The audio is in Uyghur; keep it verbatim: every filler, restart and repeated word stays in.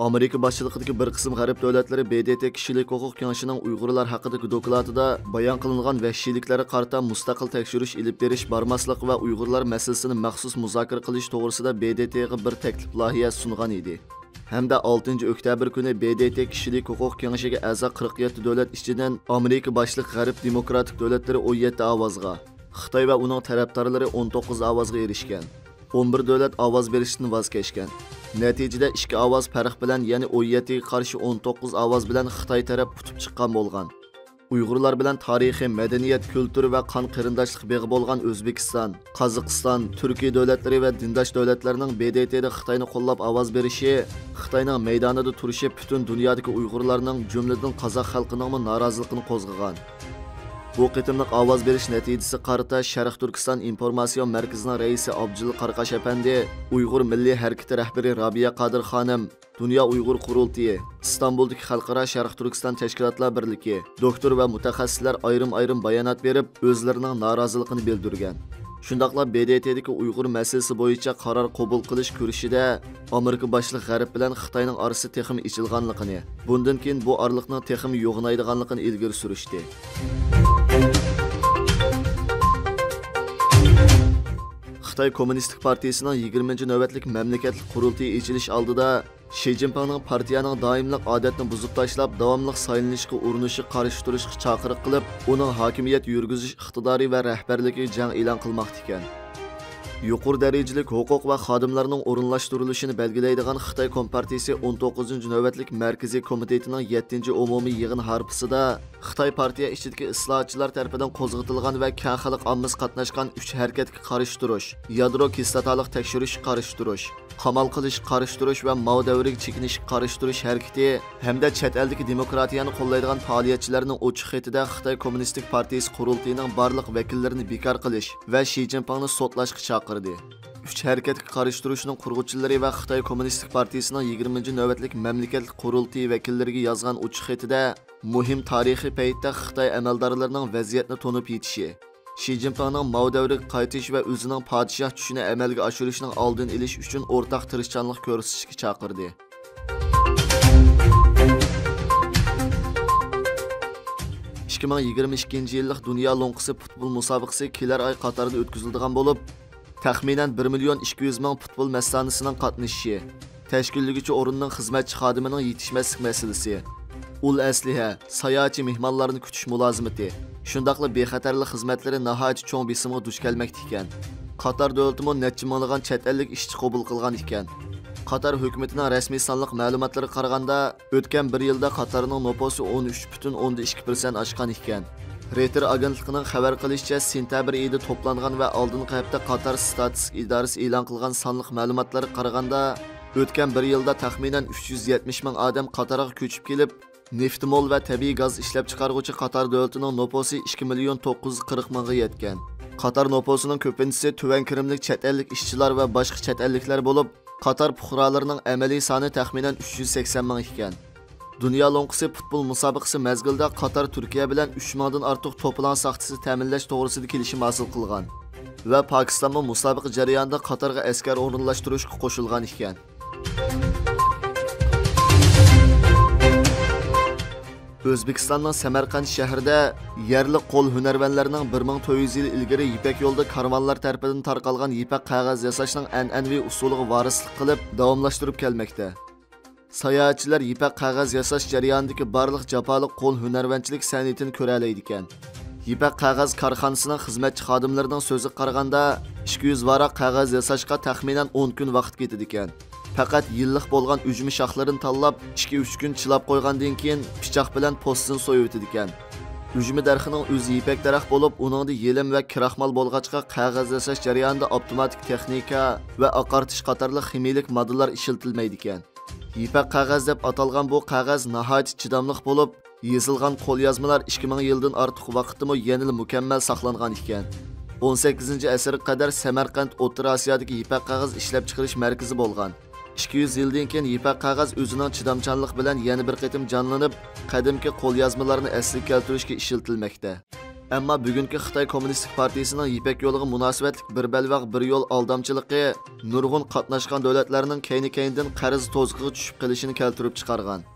ئامېرىكا باشچىلىقىدىكى بىر قىسىم غەرب دۆلەتلىرى ب د ت كىشىلىك ھوقۇق كېڭىشىنىڭ ئۇيغۇرلار ھەققىدىكى دوكلاتىدا بايان قىلىنغان ۋەھشىيلىكلەرگە قارىتا مۇستەقىل تەكشۈرۈش ئېلىپ بېرىش بارماسلىق ۋە ئۇيغۇرلار مەسىلىسىنى مەخسۇس مۇزاكىرە قىلىش توغرىسىدا ب د ت غا بىر تەكلىپ لايىھەسى سۇنغان ئىدى. ھەمدە ئالتىنچى ئۆكتەبىر كۈنى ب د ت كىشىلىك ھوقۇق كېڭىشىگە ئەزا قىرىق يەتتە دۆلەت ئىچىدىن ئامېرىكا باشلىق غەرب دېموكراتىك دۆلەتلىرى ئون يەتتە ئاۋازغا، خىتاي ۋە ئۇنىڭ تەرەپدارلىرى ئون توققۇز ئاۋازغا ئېرىشكەن. ئون بىر دۆلەت ئاۋاز بېرىشتىن ۋاز كەچكەن. نەتىجىدە ئىككى ئاۋاز پەرق بىلەن، يەنى ئون يەتتىگە قارشى ئون توققۇز ئاۋاز بىلەن خىتاي تەرەپ ئۇتۇپ چىققان بولغان. ئۇيغۇرلار بىلەن تارىخىي، مەدەنىيەت، كۈلتۈر ۋە قان قېرىنداشلىق بېغى بولغان ئۆزبېكىستان، قازاقىستان، تۈركىيە دۆلەتلىرى ۋە دىنداش دۆلەتلەرنىڭ ب د ت دا خىتاينى قوللاپ ئاۋاز بېرىشى، خىتاينىڭ مەيدانىدا تۇرۇشى پۈتۈن دۇنيادىكى ئۇيغۇرلارنىڭ، جۈملىدىن قازاق خەلقىنىڭمۇ نارازىلىقىنى قوزغىغان. بۇ قېتىملىق ئاۋاز بېرىش نەتىجىسىگە قارىتا شەرق تۈركىستان ئىنفورماتسىيە مەركىزىنىڭ رەئىسى ئابدۇلجېلىل قاراقاش ئەپەندى، ئۇيغۇر مىللىي ھەرىكىتى رەھبىرى رابىيە قادىر خانىم، دۇنيا ئۇيغۇر قۇرۇلتىيى، ئىستانبۇلدىكى خەلقئارا شەرق تۈركىستان تەشكىلاتلار بىرلىكى، دوكتور ۋە مۇتەخەسسىسلەر ئايرىم-ئايرىم بايانات بېرىپ، ئۆزلىرىنىڭ نارازىلىقىنى بىلدۈرگەن. شۇنداقلا ب د ت دىكى ئۇيغۇر مەسىلىسى بويىچە قارار قوبۇل قىلىش كۈرىشىدە ئامېرىكا باشلىق غەرب بىلەن خىتاينىڭ ئارىسى تېخىمۇ ئېچىلغانلىقىنى، بۇندىن كېيىن بۇ ئارىلىقنىڭ تېخىمۇ يوغىنايدىغانلىقىنى ئىلگىرى سۈرۈشتى. خىتاي كوممۇنىستىك پارتىيىسىنىڭ يىگىرمىنچى نۆۋەتلىك مەملىكەتلىك قۇرۇلتىيى ئېچىلىش ئالدىدا شى جىنپىڭنىڭ پارتىيەنىڭ دائىملىق ئادەتنى بۇزۇپ تاشلاپ، داۋاملىق سايلىنىشقا ئۇرۇنۇشىغا قارشى تۇرۇشقا چاقىرىق قىلىپ، ئۇنىڭ ھاكىمىيەت يۈرگۈزۈش ئىقتىدارى ۋە رەھبەرلىكىگە جەڭ ئېلان قىلماقتا ئىكەن. يۇقىرى دەرىجىلىك ھوقۇق ۋە خادىملارنىڭ ئورۇنلاشتۇرۇلۇشىنى بەلگىلەيدىغان خىتاي كومپارتىيىسى ئون توققۇزىنچى نۆۋەتلىك مەركىزىي كومىتېتىنىڭ يەتتىنچى ئومۇمىي يىغىن ھارپىسىدا خىتاي پارتىيە ئىچىدىكى ئىسلاھاتچىلار تەرىپىدىن قوزغىتىلغان ۋە كەڭ خەلق ئاممىسى قاتناشقان ئۈچ ھەرىكەتكە قارشى تۇرۇش، يادرو كىسلاتالىق تەكشۈرۈشكە قارشى تۇرۇش، قامال قىلىشقا قارشى تۇرۇش ۋە ماۋ دەۋرىگە چېكىنىشكە قارشى تۇرۇش ھەرىكىتى ھەمدە چەت ئەلدىكى دېموكراتىيەنى قوللايدىغان پائالىيەتچىلەرنىڭ ئوچۇق خېتىدە خىتاي كوممۇنىستىك پارتىيىسى قۇرۇلتىيىنىڭ بارلىق ۋەكىللىرىنى بىكار قىلىش ۋە شى جىنپىڭنى سوتلاشقا چاقىردى. ئۈچ ھەرىكەتكە قارشى تۇرۇشنىڭ قۇرغۇچىلىرى ۋە خىتاي كوممۇنىستىك پارتىيىسىنىڭ يىگىرمىنچى نۆۋەتلىك مەملىكەتلىك قۇرۇلتىيى ۋەكىللىرىگە يازغان ئوچۇق خېتىدە، مۇھىم تارىخىي پەيتتە خىتاي ئەمەلدارلىرىنىڭ ۋەزىيەتنى تونۇپ يېتىشى، شى جىنپىڭنىڭ ماۋ دەۋرىگە قايتىش ۋە ئۆزىنىڭ پادىشاھ چۈشىنى ئەمەلگە ئاشۇرۇشنىڭ ئالدىنى ئېلىش ئۈچۈن ئورتاق تىرىشچانلىق كۆرسىتىشكە چاقىردى. ئىككى مىڭ يىگىرمە ئىككىنچى يىللىق دۇنيا لوڭقىسى پۇتبول مۇسابىقىسى كېلەر ئاي قاتاردا ئۆتكۈزۈلىدىغان بولۇپ، تەخمىنەن بىر مىليون ئىككى يۈز مىڭ پۇتبول مەستانىسىنىڭ قاتنىشىشى، تەشكىللىگۈچى ئورۇننىڭ خىزمەتچى خادىمىنىڭ يېتىشمەسلىك مەسىلىسى، ئۇل ئەسلىھە، ساياھەتچى مېھمانلارنى كۈتۈش مۇلازىمىتى، شۇنداقلا بىخەتەرلىك خىزمەتلىرى ناھايىتى چوڭ بېسىمغا دۇچ كەلمەكتە ئىكەن. قاتار دۆلىتىمۇ نەچچە مىڭلىغان چەت ئەللىك ئىشچى قوبۇل قىلغان ئىكەن. قاتار ھۆكۈمىتىنىڭ رەسمىي سانلىق مەلۇماتلىرىغا قارىغاندا، ئۆتكەن بىر يىلدا قاتارنىڭ نوپۇسى ئون ئۈچ پۈتۈن ئوندىن ئىككى پىرسەنت ئاشقان ئىكەن. رېيتېر ئاگېنتلىقىنىڭ خەۋەر قىلىشىچە، سېنتەبىر ئېيىدا توپلانغان ۋە ئالدىنقى ھەپتە قاتار ستاتىستىكا ئىدارىسى ئېلان قىلغان سانلىق مەلۇماتلارغا قارىغاندا، ئۆتكەن بىر يىلدا تەخمىنەن ئۈچ يۈز يەتمىش مىڭ ئادەم قاتارغا كۆچۈپ كېلىپ، نېفىتمول ۋە تەبىئىي گاز ئىشلەپچىقارغۇچى قاتار دۆلىتىنىڭ نوپۇسى ئىككى مىليون توققۇز يۈز قىرىق مىڭغا يەتكەن. قاتار نوپۇسىنىڭ كۆپىنچىسى تۆۋەن كىرىملىك چەت ئەللىك ئىشچىلار ۋە باشقا چەت ئەللىكلەر بولۇپ، قاتار پۇقرالىرىنىڭ ئەمەلىي سانى تەخمىنەن ئۈچ يۈز سەكسەن مىڭ ئىكەن. دۇنيا لوڭقىسى پۇتبول مۇسابىقىسى مەزگىلىدە قاتار تۈركىيە بىلەن ئۈچ مىڭدىن ئارتۇق توپىلاڭ ساقچىسى تەمىنلەش توغرىسىدا كېلىشىم ھاسىل قىلغان ۋە پاكىستانمۇ مۇسابىقە جەريانىدا قاتارغا ئەسكەر ئورۇنلاشتۇرۇشقا قوشۇلغان ئىكەن. ئۆزبېكىستاننىڭ سەمەرقەنت شەھىرىدە يەرلىك قول ھۈنەرۋەنلەرنىڭ بىر مىڭ تۆت يۈز يىل ئىلگىرى يىپەك يولىدا كارۋانلار تەرىپىدىن تارقالغان يىپەك قەغەز ياساشنىڭ ئەنئەنىۋى ئۇسۇلىغا ۋارىسلىق قىلىپ داۋاملاشتۇرۇپ كەلمەكتە. ساياھەتچىلەر يىپەك قەغەز ياساش جەريانىدىكى بارلىق جاپالىق قول ھۈنەرۋەنچىلىك سەنئىتىنى كۆرەلەيدىكەن. يىپەك قەغەز كارخانىسىنىڭ خىزمەتچى خادىملىرىنىڭ سۆزىگە قارىغاندا، ئىككى يۈز ۋاراق قەغەز ياساشقا تەخمىنەن ئون كۈن ۋاقىت كېتىدىكەن. پەقەت يىللىق بولغان ئۈجمە شاخلىرىنى تاللاپ، ئىككى ئۈچ كۈن چىلاپ قويغاندىن كېيىن، پىچاق بىلەن پوستىنى سويۇۋېتىدىكەن. ئۈجمە دەرىخىنىڭ ئۆزى يىپەك دەرەخ بولۇپ، ئۇنىڭدا يېلىم ۋە كىراخمال بولغاچقا، قەغەز ياساش جەريانىدا ئاپتوماتىك تېخنىكا ۋە ئاقارتىش قاتارلىق خىمىيىلىك ماددىلار ئىشلىتىلمەيدىكەن. يىپەك قەغەز دەپ ئاتالغان بۇ قەغەز ناھايىتى چىداملىق بولۇپ، يېزىلغان قوليازمىلار ئىككى مىڭ يىلدىن ئارتۇق ۋاقىتتىمۇ يەنىلا مۇكەممەل ساقلانغان ئىكەن. ئون سەككىزىنچى ئەسىرگە قەدەر سەمەرقەنت ئوتتۇرا ئاسىيادىكى يىپەك قەغەز ئىشلەپچىقىرىش مەركىزى بولغان. ئىككى يۈز يىلدىن كېيىن يىپەك قەغەز ئۆزىنىڭ چىدامچانلىقى بىلەن يەنە بىر قېتىم جانلىنىپ، قەدىمكى قوليازمىلارنى ئەسلىگە كەلتۈرۈشكە ئىشلىتىلمەكتە. ئەمما بۈگۈنكى خىتاي كوممۇنىستىك پارتىيىسىنىڭ يىپەك يولىغا مۇناسىۋەتلىك بىر بەلباغ، بىر يول ئالدامچىلىقى نۇرغۇن قاتناشقان دۆلەتلەرنىڭ كەينى-كەينىدىن قەرز توزۇقىغا چۈشۈپ قېلىشىنى كەلتۈرۈپ چىقارغان.